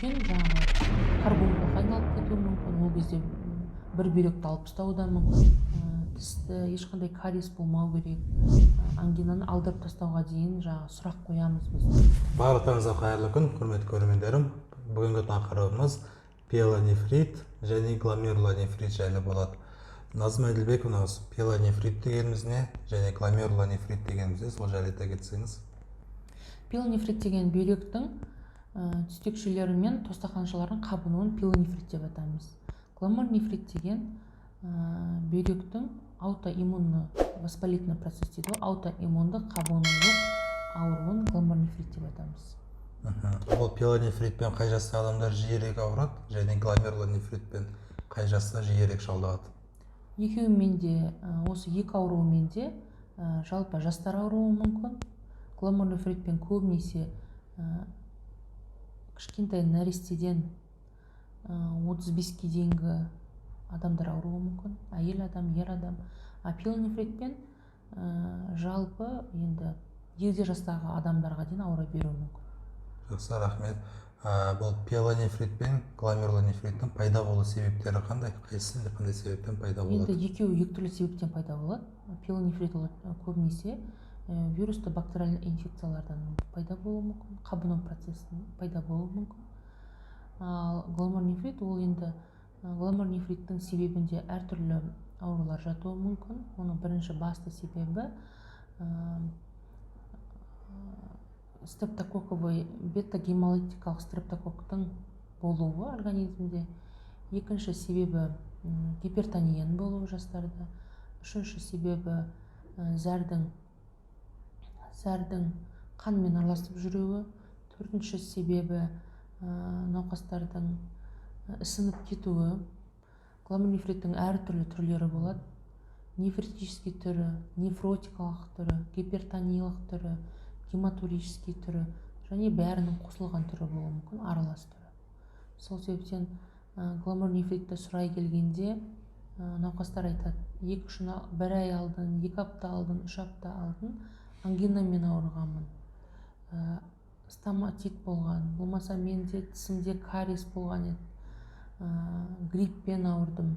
Үлкен жаңағы карбункулға айналып кетуі мүмкін. Ол кезде бір бүйректі алып тастауы да мүмкін. Тісті, ешқандай кариес болмау керек. Ангинаны алдырып тастауға дейін жаңағы сұрақ қоямыз біз. Барлықтарыңызға қайырлы күн, құрметті көрермендерім! Бүгінгі тақырыбымыз пиелонефрит және гломерулонефрит жайлы болады. Назым Әділбековна, осы пиелонефрит дегеніміз не және гломерулонефрит дегеніміз не, сол жайлы айта кетсеңіз. Пиелонефрит деген бүйректің түстекшелері мен тостақаншалардың қабынуын пиелонефрит деп атаймыз. Гломерулонефрит деген бүйректің аутоиммунный воспалительный процесс дейді ғой, аутоиммунды қабынулық ауруын гломерулонефрит деп атаймыз. Ол пиелонефритпен қай жаста адамдар жиірек ауырады және гломерулонефритпен қай жаста жиірек шалдығады? Екеуімен де, осы екі аурумен де жалпы жастар ауруы мүмкін. Гломерулонефритпен көбінесе кішкентай нәрестеден 35-ке дейінгі адамдар ауруы мүмкін, әйел адам, ер адам. А пиелонефритпен жалпы енді егде жастағы адамдарға дейін ауыра беруі мүмкін. Жақсы, рахмет. Бұл пиелонефрит пен гломерулонефриттің пайда болу себептері қандай, қайсысы қандай себептен пайда Енді болады? екеуі екі түрлі себептен пайда болады. Пиелонефрит ол көбінесе вирусты бактериальды инфекциялардан пайда болуы мүмкін, қабыну процесінің пайда болуы мүмкін. Ал гломерулонефрит ол енді гломерулонефриттің себебінде әртүрлі аурулар жатуы мүмкін. Оның бірінші басты себебі стрептококковый бета гемолитикалық стрептококктың болуы организмде. Екінші себебі гипертонияның болуы жастарда. Үшінші себебі зәрдің қанмен араласып жүруі. Төртінші себебі науқастардың ісініп кетуі. Гломерулонефриттің әртүрлі түрлері болады: нефритический түрі, нефротикалық түрі, гипертониялық түрі, гематурический түрі және бәрінің қосылған түрі болуы мүмкін, аралас түрі. Сол себептен гломерулонефритті сұрай келгенде науқастар айтады: 2-3 бір ай алдын, 2 апта алдын, 3 апта алдын ангинамен ауырғанмын, стоматит болған, болмаса менде тісімде кариес болған еді, гриппен ауырдым,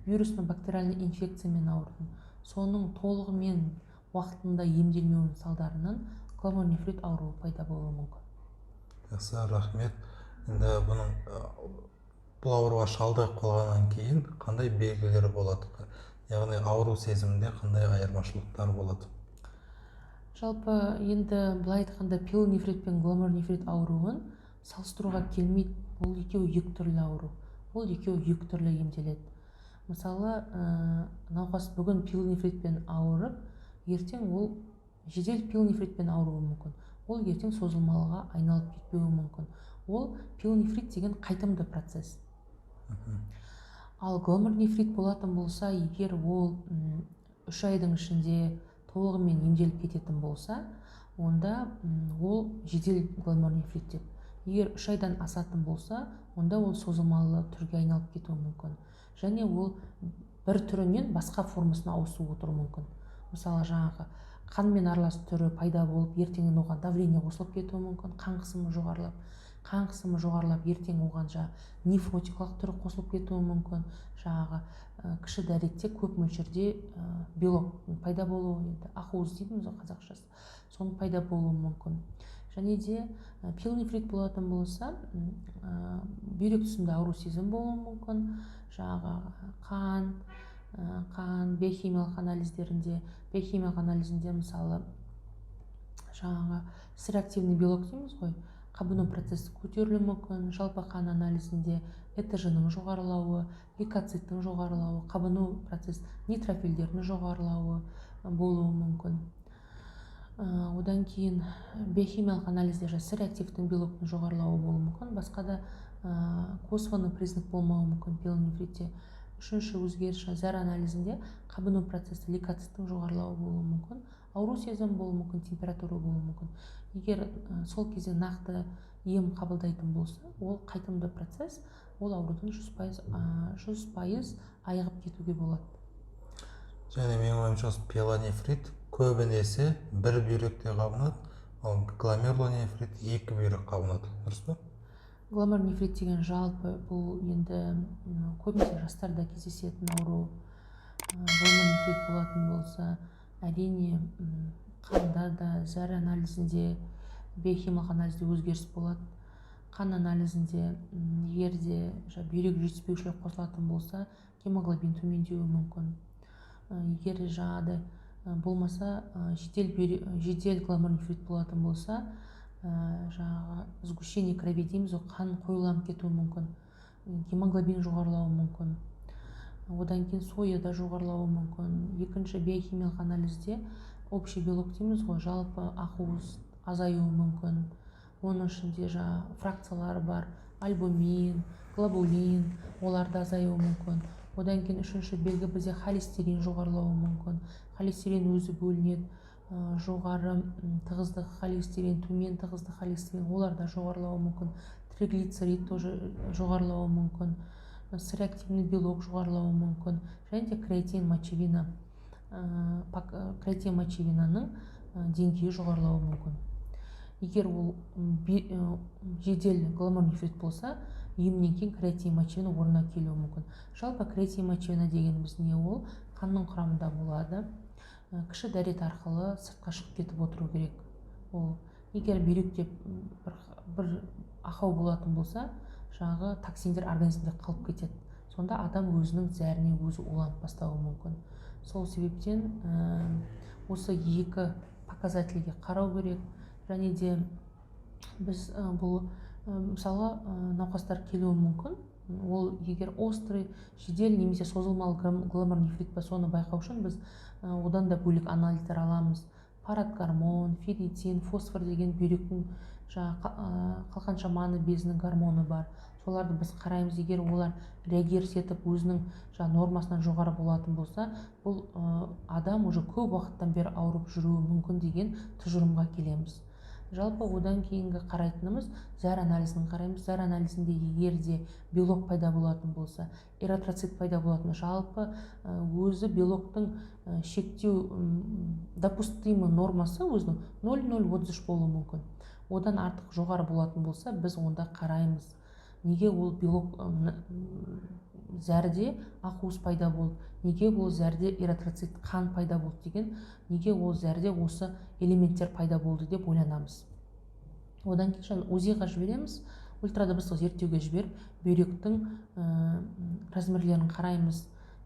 вирусно бактериальный инфекциямен ауырдым. Соның толығымен уақытында емделмеуінің салдарынан гломерулонефрит ауруы пайда болуы мүмкін. Жақсы, рахмет. Енді бұның бұл ауруға шалдығып қалғаннан кейін қандай белгілері болады, яғни ауру сезімінде қандай айырмашылықтар болады? Жалпы енді былай айтқанда, пиелонефрит пен гломерулонефрит ауруын салыстыруға келмейді. Ол екеуі екі түрлі ауру, ол екеуі екі түрлі емделеді. Мысалы, науқас бүгін пиелонефритпен ауырып, ертең ол жедел пиелонефритпен ауыруы мүмкін. Ол ертең созылмалыға айналып кетпеуі мүмкін. Ол пиелонефрит деген қайтымды процесс. Ал гломерулонефрит болатын болса, егер ол 3 айдың ішінде толығымен емделіп кететін болса, онда ол жедел гломерулонефрит деп, егер 3 айдан асатын болса, онда ол созылмалы түрге айналып кетуі мүмкін және ол бір түрінен басқа формасына ауысып отыруы мүмкін. Мысалы, жаңағы қанмен аралас түрі пайда болып, ертеңнен оған давление қосылып кетуі мүмкін, қан қысымы жоғарылап. Қан қысымы жоғарылап, ертең оған жаңағы нефротикалық түрі қосылып кетуі мүмкін, жаңағы кіші дәретте көп мөлшерде белок пайда болуы, енді ақуыз дейміз ғой қазақшасы, соның пайда болуы мүмкін. Және де пиелонефрит болатын болса, бүйрек тұсында ауру сезім болуы мүмкін. Жаңағы қан биохимиялық анализдерінде, биохимиялық анализінде, мысалы, жаңағы С реактивный белок дейміз ғой, қабыну процесі көтерілуі мүмкін. Жалпы қан анализінде ЭТЖ-ның жоғарылауы, лейкоциттің жоғарылауы, қабыну процесс нейтрофилдердің жоғарылауы болуы мүмкін. Одан кейін биохимиялық анализде С реактивтің белоктың жоғарылауы болуы мүмкін. Басқа да косвенный признак болмауы мүмкін пиелонефритте. Үшінші өзгеріс зәр анализінде қабыну процесі лейкоциттің жоғарылауы болуы мүмкін, ауру сезім болуы мүмкін, температура болуы мүмкін. Егер сол кезде нақты ем қабылдайтын болса, ол қайтымды процесс, ол аурудан 100%, 100% айығып кетуге болады. Және менің ойымша, осы пиелонефрит көбінесе бір бүйректе қабынады, ал гломерулонефрит екі бүйрек қабынады, дұрыс па? Гломерулонефрит деген жалпы бұл енді көбінесе жастарда кездесетін ауру. Гломерулонефрит болатын болса, әрине, қанда да, зәр анализінде, биохимиялық анализде өзгеріс болады. Қан анализінде егер де бүйрек жетіспеушілік қосылатын болса, гемоглобин төмендеуі мүмкін. Егер жаңағыдай болмаса, жедел гломерулонефрит болатын болса, жаңағы сгущение крови дейміз ғой, қан қоюланып кетуі мүмкін, гемоглобин жоғарылауы мүмкін, одан кейін СОЭ да жоғарылауы мүмкін. Екінші биохимиялық анализде общий белок дейміз ғой, жалпы ақуыз азаюы мүмкін. Оның ішінде жаңағы фракциялары бар: альбумин, глобулин, олар да азаюы мүмкін. Одан кейін үшінші белгі бізде холестерин жоғарылауы мүмкін. Холестерин өзі бөлінеді: жоғары тығыздық холестерин, төмен тығыздық холестерин, олар да жоғарылауы мүмкін. Триглицерид тоже жоғарылауы мүмкін, С реактивный белок жоғарылауы мүмкін және де креатин, мочевина, креатин, мочевинаның деңгейі жоғарылауы мүмкін. Егер ол жедел гломерулонефрит болса, емнен кейін креатин, мочевина орнына келуі мүмкін. Жалпы креатин, мочевина дегеніміз не? Ол қанның құрамында болады, кіші дәрет арқылы сыртқа шығып кетіп отыру керек. Ол егер бүйректе бір ақау болатын болса, жаңағы токсиндер организмде қалып кетеді. Сонда адам өзінің зәріне өзі уланып бастауы мүмкін. Сол себептен осы екі показательге қарау керек. Және де біз бұл, мысалы, науқастар келуі мүмкін. Ол егер острый, жедел немесе созылмалы гломерулонефрит па, соны байқау үшін біз одан да бөлек анализдер аламыз: паратгормон, ферритин, фосфор деген бүйректің жаңағы қалқанша маңы безінің гормоны бар, соларды біз қараймыз. Егер олар реагировать етіп, өзінің жаңағы нормасынан жоғары болатын болса, бұл адам уже көп уақыттан бері ауырып жүруі мүмкін деген тұжырымға келеміз. Жалпы одан кейінгі қарайтынымыз зәр анализін қараймыз. Зәр анализінде егер де белок пайда болатын болса, эритроцит пайда болатын, жалпы өзі белоктың шектеу, допустимый нормасы өзінің 0,033 болуы мүмкін. Одан артық жоғары болатын болса, біз онда қараймыз, неге ол белок, зәрде ақуыз пайда болды, неге ол зәрде эритроцит қан пайда болды деген, неге ол зәрде осы элементтер пайда болды деп ойланамыз. Одан кейін жаңа УЗИ-ға жібереміз, ультрадыбыстық зерттеуге жіберіп, бүйректің размерлерін қараймыз,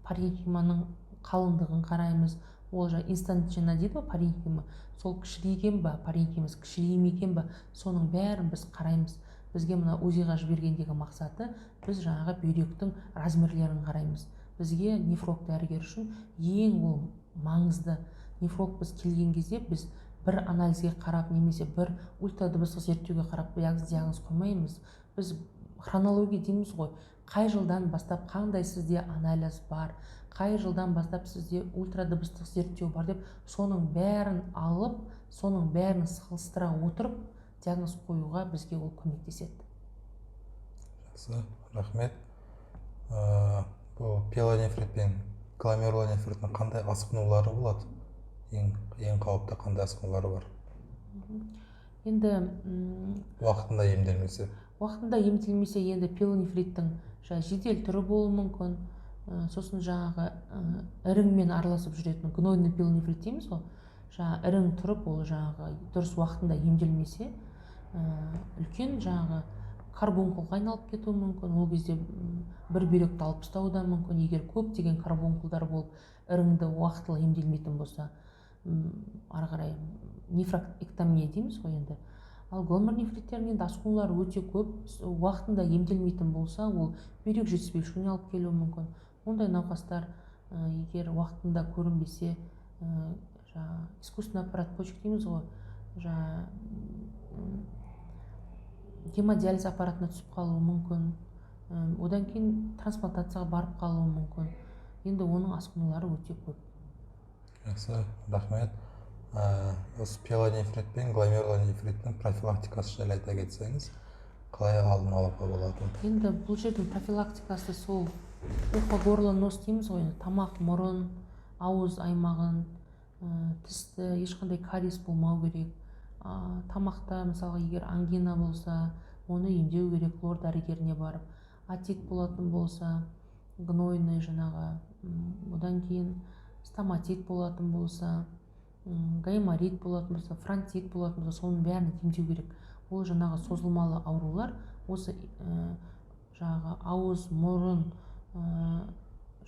паренхиманың қалыңдығын қараймыз. Ол жаңа истончена дейді ғой паренхима, сол кішірейген ба, паренхимасы кішіреймеген ба, соның бәрін біз қараймыз. Бізге мына УЗИ-ға жібергендегі мақсаты, біз жаңағы бүйректің размерлерін қараймыз. Бізге, нефролог дәрігер үшін, ең ол маңызды. Нефролог біз келген кезде біз бір анализге қарап немесе бір ультрадыбыстық зерттеуге қарап диагноз қоймаймыз. Біз хронология дейміз ғой, қай жылдан бастап қандай сізде анализ бар, қай жылдан бастап сізде ультрадыбыстық зерттеу бар деп, соның бәрін алып, соның бәрін салыстыра отырып диагноз қоюға бізге ол көмектеседі. Жақсы, рахмет. Бұл пиелонефрит пен гломерулонефриттің қандай асқынулары болады? Ең қауіпті қандай асқынулары бар? Енді уақытында емделмесе. Уақытында емделмесе, енді пиелонефриттің жаңағы жедел түрі болуы мүмкін. Сосын жаңағы іріңмен араласып жүретін гнойный пиелонефрит дейміз ғой, жаңағы ірің тұрып, ол жаңағы дұрыс уақытында емделмесе, үлкен жаңағы карбункулға айналып кетуі мүмкін. Ол кезде бір бүйректі алып тастауы да мүмкін, егер көптеген карбункулдар болып, іріңді уақытылы емделмейтін болса, ары қарай нефрэктомия дейміз ғой енді. Ал гломерулонефриттердің енді асқынулары өте көп. Уақытында емделмейтін болса, ол бүйрек жетіспеушілігіне алып келуі мүмкін. Ондай науқастар егер уақытында көрінбесе, жаңағы искусственный аппарат почек дейміз ғой, жаңағы гемодиализ аппаратына түсіп қалуы мүмкін, одан кейін трансплантацияға барып қалуы мүмкін. Енді оның асқынулары өте көп. Жақсы, рахмет. Осы пиелонефрит пен гломерулонефриттің профилактикасы жайлы айта кетсеңіз, қалай алдын алуға болады? Енді бұл жердің профилактикасы сол ухо, горло, нос дейміз ғой енді, тамақ, мұрын, ауыз аймағын, тісті, ешқандай кариес болмау керек. Тамақта, мысалға, егер ангина болса, Оны емдеу керек лор дәрігеріне барып. Отит болатын болса, гнойный жаңағы, одан кейін стоматит болатын болса, гайморит болатын болса, фронтит болатын болса, соның бәрін емдеу керек. Ол жаңағы созылмалы аурулар осы жаңағы ауыз, мұрын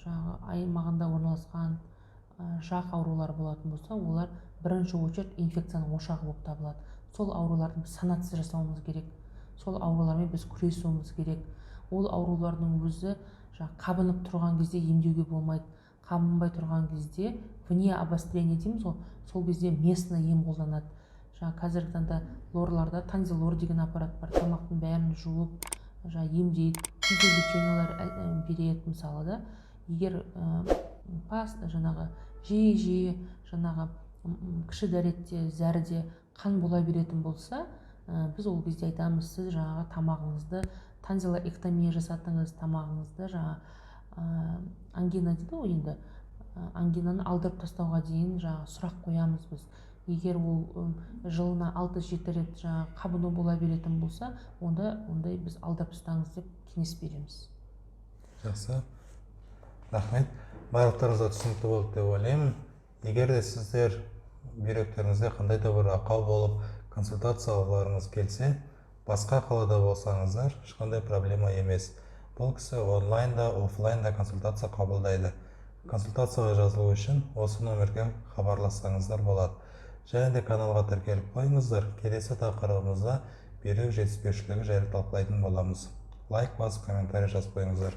жаңағы аймағында орналасқан жақ аурулары болатын болса, олар бірінші очередь инфекцияның ошағы болып табылады. Сол ауруларды біз санатсыз жасауымыз керек, сол аурулармен біз күресуіміз керек. Ол аурулардың өзі жаңағы қабынып тұрған кезде емдеуге болмайды. Қабынбай тұрған кезде, вне обострения дейміз ғой, сол кезде местный ем қолданады. Жаңа қазіргі таңда лорларда танзилор деген аппарат бар, тамақтың бәрін жуып, жаңа емдейді, физиолечениялар береді мысалы да. Егер пас жаңағы жиі жиі жаңағы кіші дәретте, зәрде қан бола беретін болса, біз ол кезде айтамыз: сіз жаңағы тамағыңызды тонзиллэктомия жасатыңыз, тамағыңызды жаңа ангина дейді ғой енді, ангинаны алдырып тастауға дейін жаңағы сұрақ қоямыз біз. Егер ол жылына 6-7 рет жаңағы қабыну бола беретін болса, онда ондай біз алдырып тастаңыз деп кеңес береміз. Жақсы, рахмет. Барлықтарыңызға түсінікті болды деп ойлаймын. Егер де сіздер бүйректеріңізде қандай да бір ақау болып, консультация алғыларыңыз келсе, басқа қалада болсаңыздар, ешқандай проблема емес, бұл кісі онлайн да, офлайн да консультация қабылдайды. Консультацияға жазылу үшін осы номерге хабарлассаңыздар болады. Және де каналға тіркеліп қойыңыздар. Келесі тақырыбымызда бүйрек жетіспеушілігі жайлы талқылайтын боламыз. Лайк басып, комментарий жазып қойыңыздар.